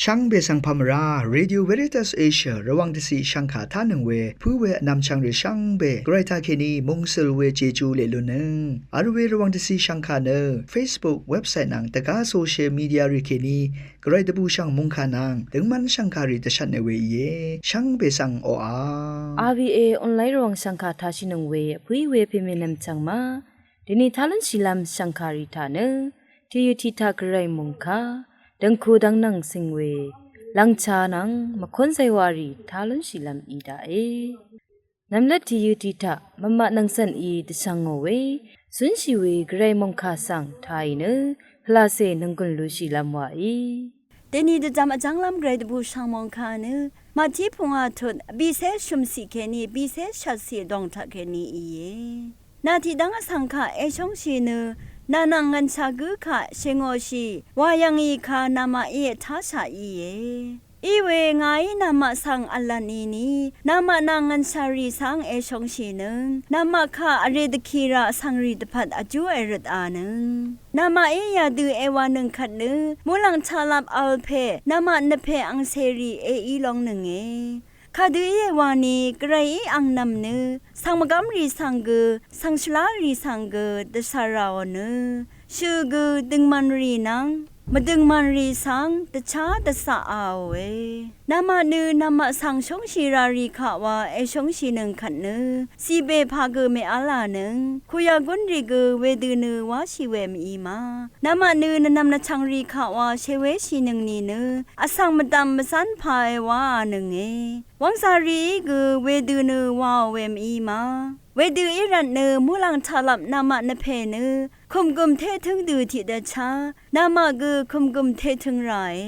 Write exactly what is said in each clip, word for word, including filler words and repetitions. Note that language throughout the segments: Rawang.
Shvngbe svng pà mvrá Radio Veritas Asia Rvwàng dvciq shvngkà tánøng we pǿ we vnvmchvng rì shvngbe gvray taqkèní mungsøl we jeju leq lunnøng vl we Rvwàng dvciq shvngkà nø Facebook, website nvng dvgá social media rì kèní gvray dvbùshv̀ng mòngkà nvng døngmv́n shv̀ngkàrì dvshvtne we íe. Shvngbe svng oqà RVA online Rvwàng shv̀ngkà taqshìnøng we vpǿí we pèmènvm chv̀ng ma. Dèni tá lúnshìlv́m shv̀ngkàrì taq nø tìyø tiq taq gvray mòngkà dv̀ngku dv̀ngnv̀ng cing we lv̀ngcha nvng mvkónzay warì tá lúnshìlv́m í daqe. Nvmlvt tìyø tiq taq mvmaq nvng cv̀n í dvshvngò we zúnshì we gvray mòngkà svng tàì nø pvlacè nònggùn lushìlv́m wàí. Dèni dvjvm vjv́nglv́m gvray dvbùshv̀ng mòngkà nø Màtí pungwà tut bìcé shø̀mciq kèní bìcé shvtciq dòng taqkèní íe. Nà tiqdv́ng vsvng kaq èshóngshì nø nà nvng ngv̀nshà gǿ kaq shèngòshì wà yv̀ngì kà nàmaqí ètáshà íe. Iwe ngàí namaq svng v̄l lv̄n í ni, namaq nvng ngv̀nshàrì svng èshóngshìnøng, namaq kaq vrè dvkì rà vsvngrì dvpvt vjú èrøt a nøng. Namaqí yadø èwànøng kvt nø, muqlàng taqlap v̄l pè, namaq nvpè angcèrì èí lóngnønge. Kadø íe wani, gvrayí angnv̀m nø, svng mvgv́mrì svng gø, svng shvlárì svng gø, dvcv̀r ràò nø. Shø̀ gø døngmv̀nrì nvng mvdøngmv̀nrì svng dvchá dvcaqaòe. Namaq nø namaq svng shóngshì rarì kaq wa èshóngshìnøng kvt nø, cìbè pà gø mèv́lànøng, kuyagúnrì gø wedø nø wáshì we mv-í ma. Namaq nø nvnvm nvchv̀ngrì kaq wa shèwéshìnøng nìnø, vsvng mvdv̀m mvzv́n pàe wáānønge. Wv́ngzàrìí gø wedø nø waò we mv-í ma. Wedø í rvt nø muqlàng taqlap namaq nvpè nø, kùmgø̀m tétǿng dø tiqdvchá, namaq gø kùmgø̀m tétǿng ràe.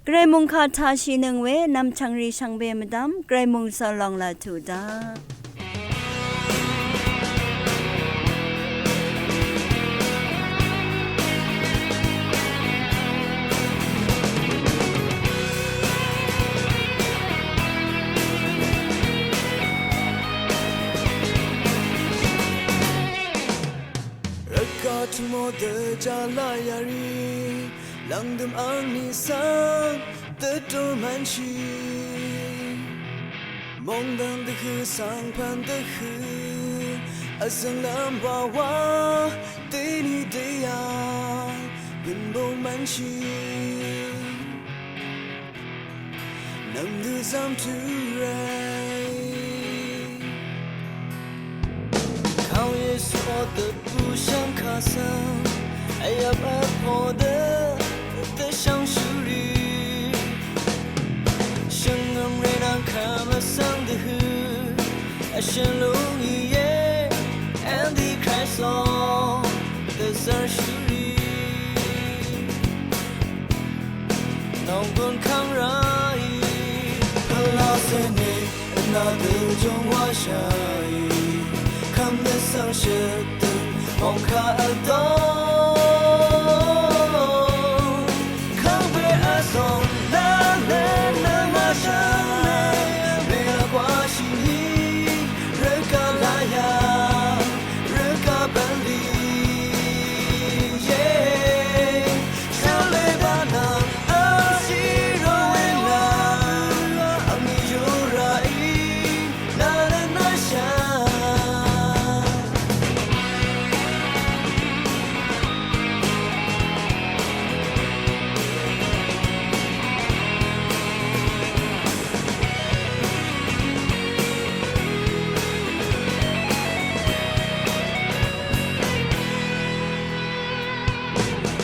Gvray mòngkà taqshìnøng we nvmchv̀ngrì shvngbe mvdv́m, gvray mòngsvl lòng laq tuq daq. Rvgaq tø̀mò dvjá lá yarì, lv̀ngdø̀m angní svng dvdúr mvnshì. Mòngdv̀ng dvhø̀ svng pv̀n dvhø̀, vzø̀nglv́m wawa dèní dèyà bø̀n bø̀n mvnshì. Nv̀mdø zv́m tø̄ ràì. Kàó Yesuò dvbù shvngkà svng, vyvp vpò dø dvshvngshúrì. Shvngø̀mré nvng kvm vsvng dvhø̀, vshø̀n lúng íe, Antichristò dvzv̀rshúrì. Nònggùn kv́ng ráì, pvlacè nì, vnà dø jùngwáshàì, kv́m nø svng shøtø, mòngkà vdó. Kv́ng pè vzòng, nà nø nvng wáshàì, mèlvgwáshì nì, rvgaq laya, rvgaq bv̀nlì.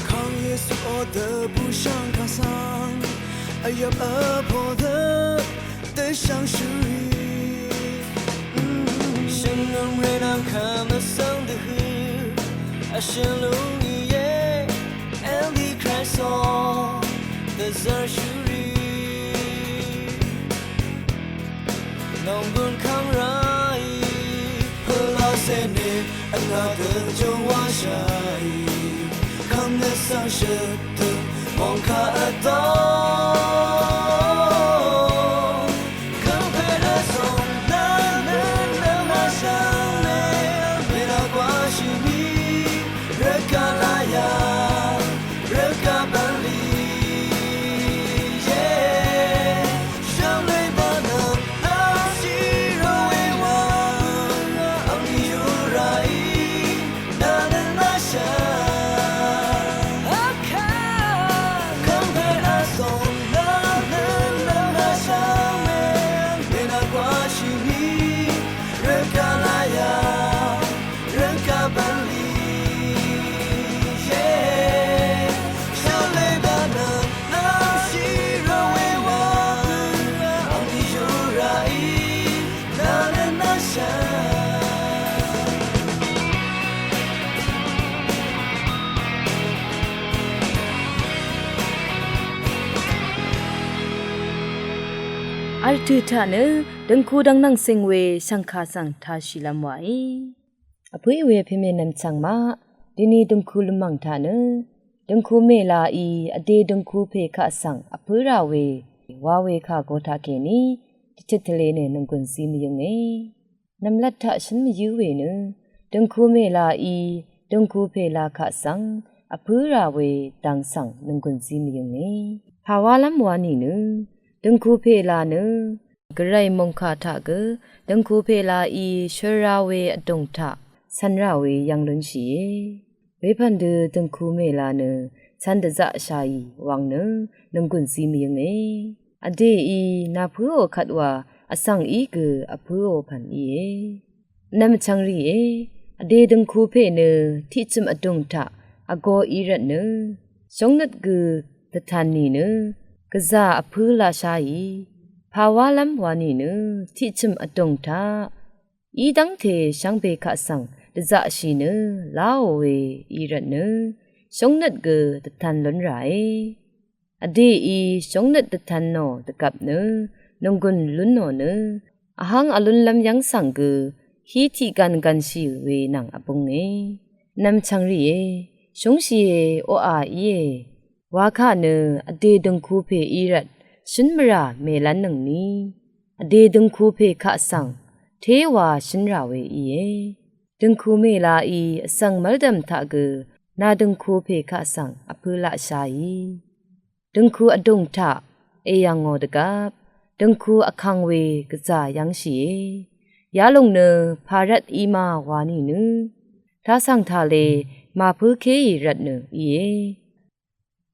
Kàng Yesuò dvbù shvngkà svng vyvp vpò dø dvshvngshúrì. Shvngø̀mré nvng kvm vsvng dvhø̀ vshø̀n lúng íe, Antichristò dvzv̀rshúrì. Nònggùn kv́ng ráì, pvlacè nì, vnà dø jùngwáshàì, kv́m nø svng shøtø, mòngkà vdó. Kv́ng pè vzòng, nà nø nvng wáshàì, mèlvgwáshì nì, rvgaq laya, rvgaq bv̀nlì. Vtø̀ taq nø døngku dvng nvng sìng we shv̀ngkà svng tāshìlv́m wàí. Vpǿì we pèmè nv̀mchv̀ng maq, dini døngku lvmv̀ng taq nø døngku mèlāí vdè døngku pè kaq svng vpǿ rà we wa we kà go taqkèní dvtøt tvle nø nònggùn zí mvyǿnge. Nv̀mlat taq shǿn mvyǿ we nø døngku mèlāí døngku pèlā kaq svng vpǿ rà we dang svng nònggùn zí mvyǿnge. Pàwálv́m wa nìnø døngku pèlā nø gvray mòngkà taq gø døngku pèlāí shøl ra we vdùng taq cv̄n rà we yv́ng lúnshìe. Wepv̀n dø døngku mèlā nø cv̄n dvzaqshàì wvng nø nònggùn zí mvyǿnge. Vdèí nàpǿò kvt wa vsvng í gø vpǿò pv̀n íe. Nv̀mchv̀ng rìe, vdè døngku pè nø tiqchø̀m vdùng taq vgō í rvtnø shóngnøt gø dvtan nìnø gvzà vpǿ laqsháì. Pàwálv́m wa nìnø tiqchø̀m vdùng taq í dv́ngte shvngbe kaq svng dvzaqshì nø láò we í rvtnø shóngnøt gø dvtan lún ràe. Vdèí shóngnøt dvtan nò dvgvp nø nònggùn lún nò nø vhvng vlúnlv́m yv́ng svng gø hí tiq gvn gvnshì we nvng vbúnge. Nv̀mchv̀ng rìe, shúngshìe, oqà íe. Wakà nø vdè døngku pè í rvt shǿn mvrà mèlv́nnøngni vdè døngku pè kaq svng téwa shǿn rà we íe. Døngku mèlāí vsvng mv́ldv̀m taq gø nà døngku pè kaq svng vpǿ laqsháì. Døngku vdùng taq èyv̀ngò dvgvp døngku vkvng we gvzà yv́ngshìe. Yalòng nø pàrvt í ma wa nìnø tasv̀ng tale màpǿkéì rvtnø íe.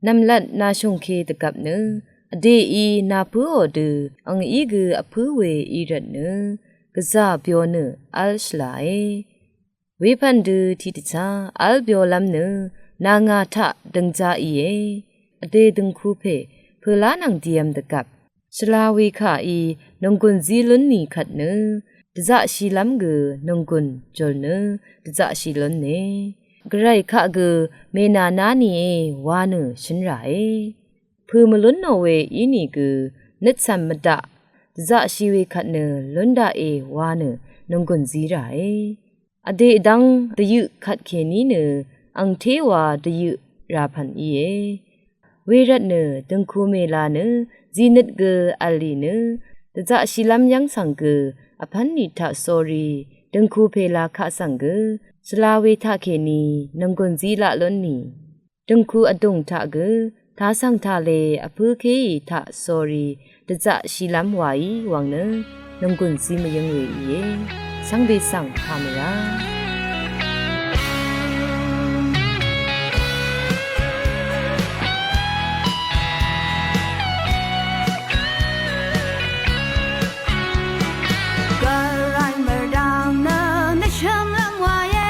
Nv̀mlat nàshùngke dvgvp nø vdèí nàpǿò dø angí gø vpǿ we í rvtnø gvzà byo nø v́l shvlàe. Wepv̀n dø tiqdvchá v́l byolv́m nø nàngà taq døngja íe. Vdè døngku pè pø̀lá nvng dìvm dvgvp shvla we kàí nònggùn zí lún nì kvt nø dvzaqshìlv́m gø nònggùn jùl nø dvzaqshì lúne. Gvray kaq gø mènàná nìe wa nø shǿn ràe. Pø̀ mvlún nò we ínìgø nøtcv̀m mvdaq dvzaqshì we kvt nø lún daqe wa nø nònggùn zí ràe. Vdè dv́ng dvyøq kvtkèní nø angtéwa dvyøq rà pv̀n íe. Wervtnø døngku mèlā nø zìnøt gø v̀lì nø dvzaqshìlv́m yv́ng svng gø vpv́n nì taq sórí døngku pèlā kaq svng gø shvla we taqkèní nònggùn zí laq lún nì. Døngku vdùng taq gø tasv̀ng tale vpǿkéì taq sórí dvzaqshìlv́m wàí wvng nø nònggùn zí mvyǿng we íe. Shvngbe svng pà mvrá. Gvray mvrdvng nø nvshø̀mlv́m wàe.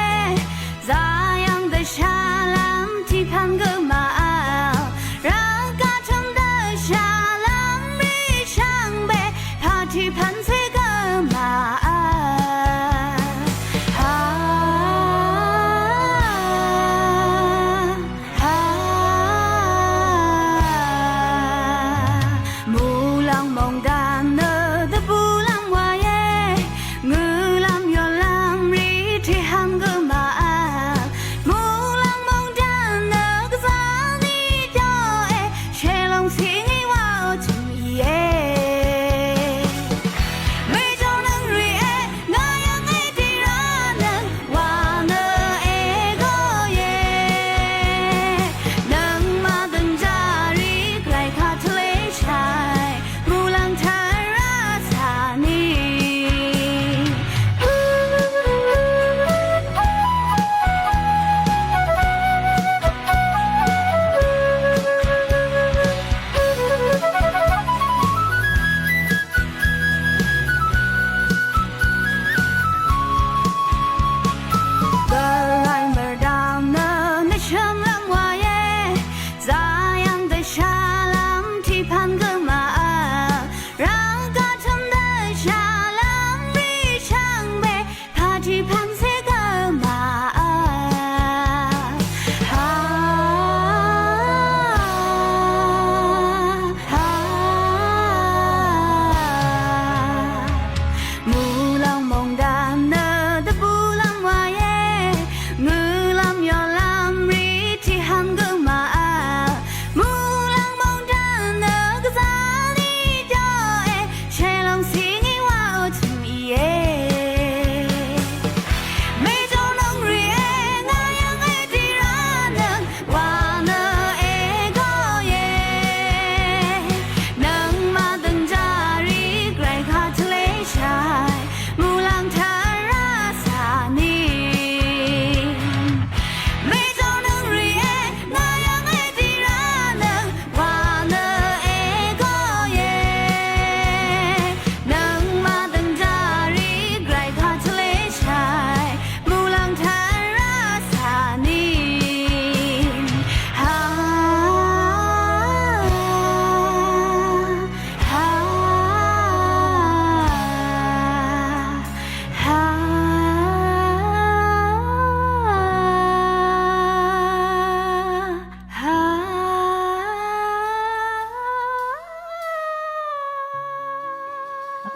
Zayv̀ng dvshàlv́m tiqpv̀n gø màvl. Rvgaq tø̀m dvshàlv́m rì shvngbe pà tiqpv̀n cé gø màvl.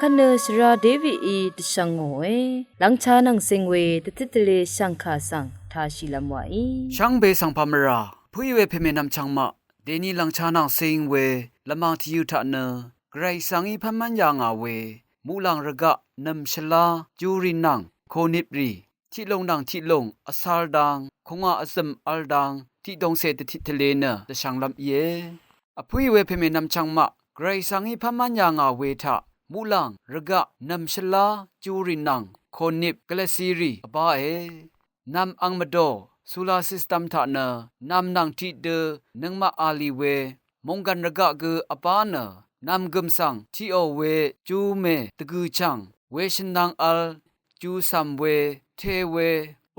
Kvt nø shvra Davidí dvshvng ngòe, lvngcha nvng cing we dvtit dvle shv̀ngkà svng tāshìlvm wàí. Shvngbe svng pà mvrà, pø̀í we pèmè nvmchvng maq, dèni lvngcha nvng cing we lvmàng tvyø̄ taq nø, Gvray svngí pv́nmv́n yà ngà we, muqlàng rvgaq, nv̀m shvlá, jurì nvng, kònip rì, tiqlùng nvng tiqlùng, vcāl dang, kùngà vzø̀m v̄l dang, tiqdòngcè dvtit tvle nø, dvshvnglv́m íe. Vpø̀í we pèmè nvmchvng maq, Gvray svngí pv́nmv́n yà ngà we taq, muqlàng, rvgaq, nv̀m shvlá, jurì nvng, kònip, gvlvcirì, vbáe. Nv̀m ang mvdò, solar system taq nø, nv̀m nvng tiqdø, nøngmaq a lì we, mònggv̀n rvgaq gø vbá nø, nv̀m gø̀m svng, tiqò we, ju mè, dvgø̀chv̀ng, weshø̀n nvng v̄l, ju cv̀m we, te we,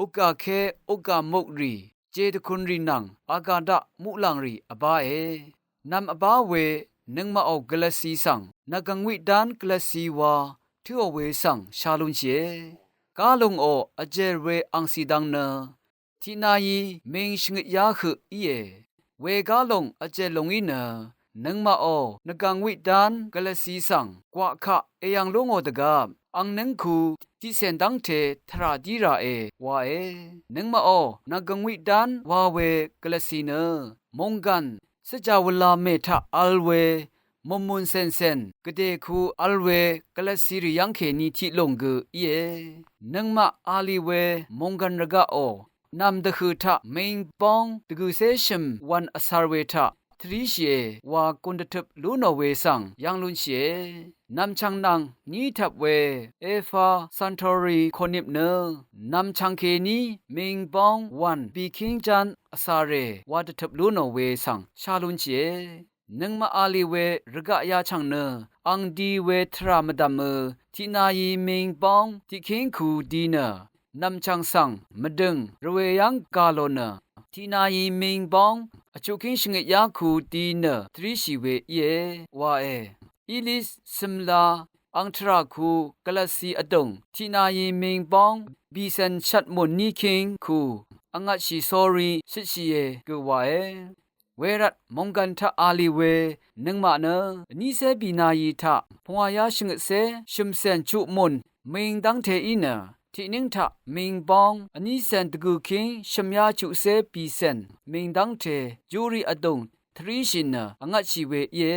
ukgà ké, ukgà mukrì, jedvkunrì nvng, agà daq, muqlàngrì, vbáe. Nv̀m vbá we, nøngmaqò gvlvci svng, nvgv̀ng wiq dán gvlvci wa, tǿò we svng, sha lúnshìe. Gálungò, vjèr we angcì dang nø, tiqnayi ming shvngøt yá høq íe. Wegá lùng vjèlòngí nø, nøngmaqò, nvgv̀ng wiq dán gvlvci svng, gwaq kaq, èyv̀ng lú ngò dvgvp, ang nǿngku, tiqcèn dv́ngte, tvrà dí ràe, wae. Nøngmaqò, nvgv̀ng wiq dán, wa we, gvlvci nø, mònggv̀n, svjà wvla mè taq v̄l we, mùnmùn cèncèn, gvdèku v̄l we, gvlvcirì yv́ngkèní tiqlùng gø íe. Nøngmaq a lì we, mònggv̀n rvgaqò, nv̀m dvhø̀ taq, ming bóng, dvgø̀cé shø̀m, wv̄n vcār we taq, tvríshìe, wa gùn dvtøp lú nò we svng, yv́ng lúnshìe. Nv̀mchv̀ng nvng, ní tvp we, Alpha Centauri kònip nø, nv̀mchv̀ng kèní, ming bóng, wv̀n, bìkíng ján, vcāre, wa dvtøp lú nò we svng, sha lúnshìe. Nøngmaq a lì we rvgaq yachv̀ng nø, ang di we tvrà mvdv̀mø, tiqnayi ming bóng, tiqkíng ku di nø, nv̀mchv̀ng svng, mvdø̀ng, rvwè yv́ng gà lò nø, tiqnayi ming bóng, vchuqkíng shvngøt yá ku di nø, tvríshì we íe, wae. Ilis cømla, ang tvrà ku, gvlvci vdùng, tiqnayi ming bóng, bìcèn shvt mùn níkíng ku, vngvtshì sórí, shøtshìe, gø wae. Wervt mònggv̀n taq a lì we, nøngmaq nø, vnícé bìnayi taq, pungwàyá shvngøtcé, shø̀mcèn chuq mùn, ming dv́ngte í nø, tiqnǿng taq, ming bóng, vnícèn dvgø̀kíng, shø̀myá chuqcé bìcèn, ming dv́ngte, júrì vdùng, tvríshì nø, vngvtshì we íe.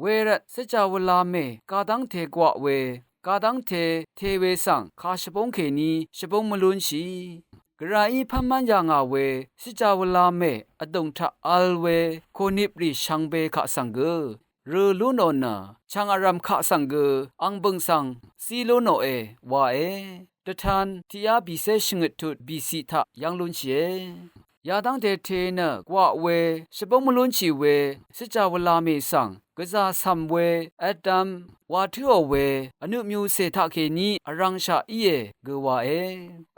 Wervt svjà wvla mè, gadv́ngte gwaq we, gadv́ngte te we svng, kà shvbóng kèní, shvbóng mvlúnshì. Gvrayí pv́nmv́n yà ngà we, svjà wvla mè, vdùng taq v̄l we, kònip rì shvngbe kaq svng gø. Rø lú nò nø, chv̀ng vrv̀m kaq svng gø, ang bø̀ng svng, zí lú nòe, wae. Dvtan, tiqyá bìcé shvngøt tut, bìciq taq, yv́ng lúnshìe. Yadv́ngte te nø, gwaq we, shvbóng mvlúnshì we, svjà wvla mè svng, gvzà cv̀m we, vdvm, wa tǿò we, vnø myucè taqkèní, vrv̄ngshaq íe, gø wae.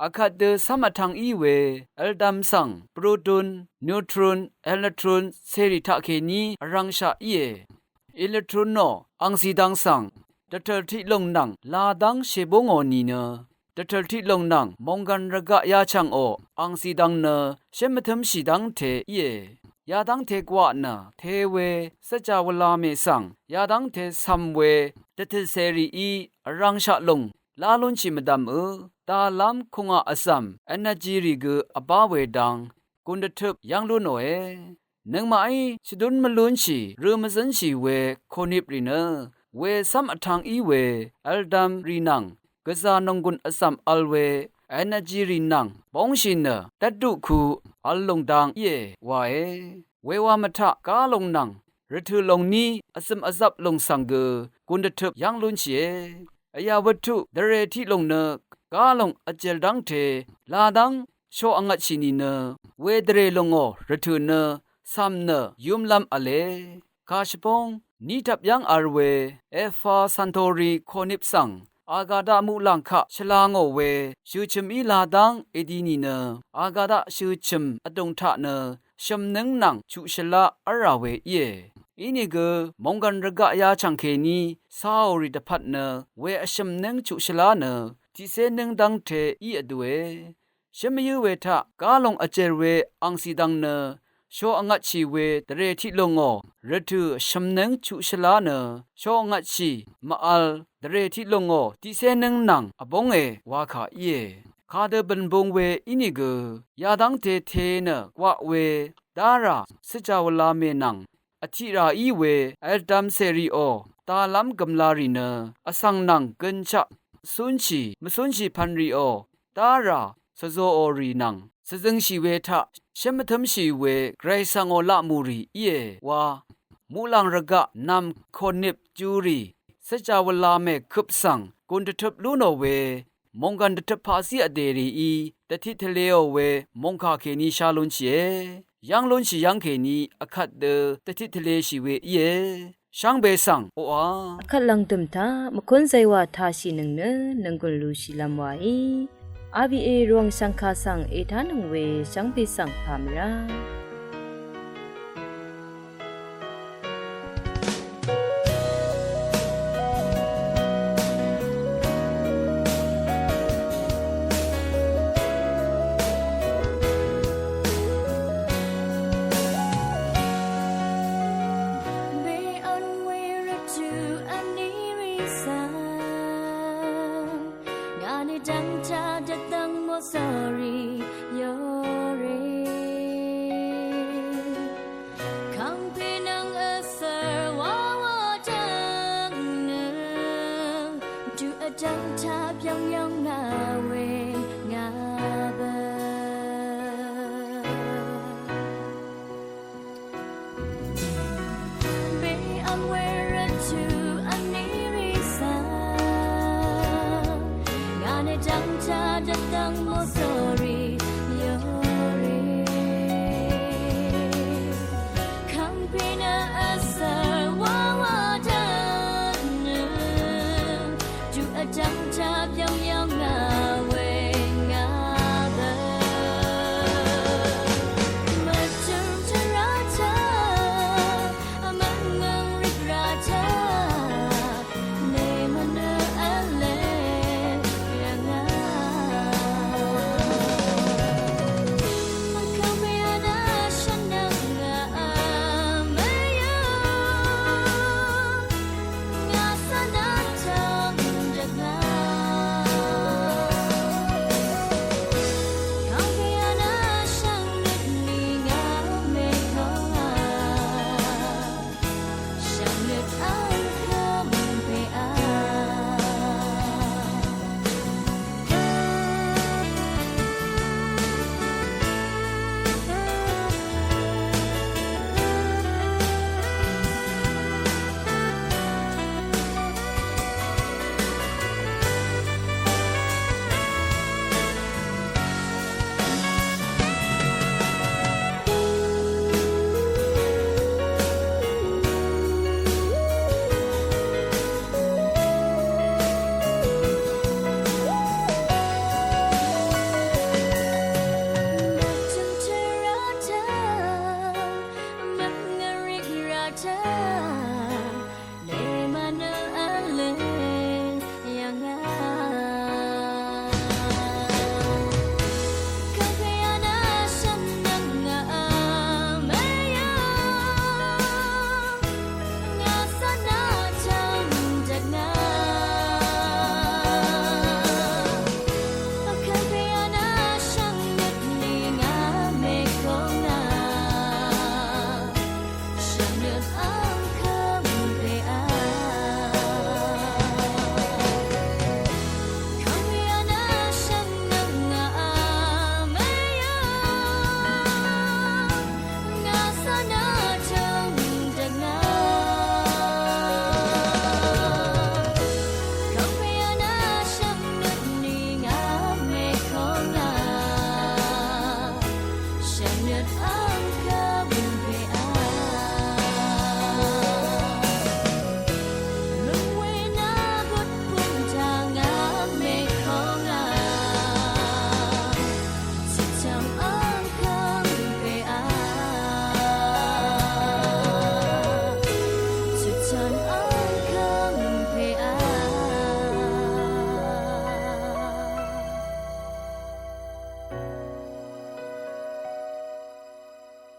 Akvt dø cv́m vtv̄ng í we, vldvm svng, proton, neutron, electron, cèrì taqkèní, vrv̄ngshaq íe. Electron nò, angcì dang svng, dvtø̀l tiqlùng nvng, ladv́ng shèbóngò nìnø, dvtø̀l tiqlùng nvng, mònggv̀n rvgaq yachv̀ngò, angcì dang nø, shǿn mvtǿmshì dv́ngte íe. Yadv́ngte gwaq nø, te we, svjà wvla mè svng, yadv́ngte cv̀m we, dvtø̀l cèrìí, vrv̄ngshaq lùng, lá lúnshì mvdv̀mø, dalv́m kùngà vzv̀m, energy rì gø vbá we dang, gùn dvtøp yv́ng lú nòe. Nøngmaqí shvdún mvlúnshì, rø mvzǿnshì we, kònip rì nø, wecv́m vtv̄ng í we, vldvm rì nvng, gvzà nònggùn vzv̀m vl we, energy rì nvng, bóngshì nø, dvtduq ku, vl lùng dang íe, wae. Wewa mvtaq gálung nvng, rvtø̀ lùng ní, vzø̀m vzvp lùng svng gø, gùn dvtøp yv́ng lúnshìe. Vyà wvttuq dvrè tiqlùng nø, gálung vjèl dv́ngte, ladv́ng, sho vngvtshì nìnø, wedvrè lùngò rvtø̀ nø, cv̀m nø, yúmlv́m v̄le. Kàshvbóng, ní tvp yv́ng v̄l we, Alpha Centauri kònip svng, agada muqlàng kaq shvla ngò we, shø̀chø̀m í ladv́ng èdi nìnø, agada shø̀chø̀m vdùng taq nø, shø̀mnǿng nvng chuq shvlá v́lrà we íe. Inìgø, mònggv̀n rvgaq yachv̀ng kèní, caòrì dvpvt nø, we vshø̀mnǿng chuq shvlá nø, tiqcé nǿng dv́ngte í vdue. Shǿn mvyǿ we taq, gálung vjèl we angcì dang nø, sho vngvtshì we dvrè tiqlùngò rvtø̀ shø̀mnǿng chuq shvlá nø sho vngvtshì mv-vl dvrè tiqlùngò tiqcé nǿng nvng vbóngē wa kà íe. Kadø bø̀n bung we ínìgø yadv́ngte te nø gwaq we dárà svjawvla mè nvng vtiq rà í we vldvm cèrìò dalv́m gø̀mlarì nø vsvng nvng gønshaq cúnshì mvcúnshì pv̀nrìò dárà svzōò rì nvng svzøngshì we taq shǿn mvtǿmshì we Gvray svngò laqmù rì íe wa muqlàng rvgaq nv̀m kònip jurì svjawvla mèkøp svng gùn dvtøp lú nò we mònggàn dvtøp paqzí vdè rìí dvtiq tvlēò we mòngkà kèní shá lúnshìe. Yv́ng lúnshì yv́ng kèní vkvt dø dvtiq tvlēshì we íe. Shvngbe svng oqà vkvt lv̀ngdø̀m taq mvkún zaywà tashìnøng nø nònggùn lushìlv́m waí. R B A Rvwàng shv̀ngkà svng ètánøng we shvngbe svng pà mvrá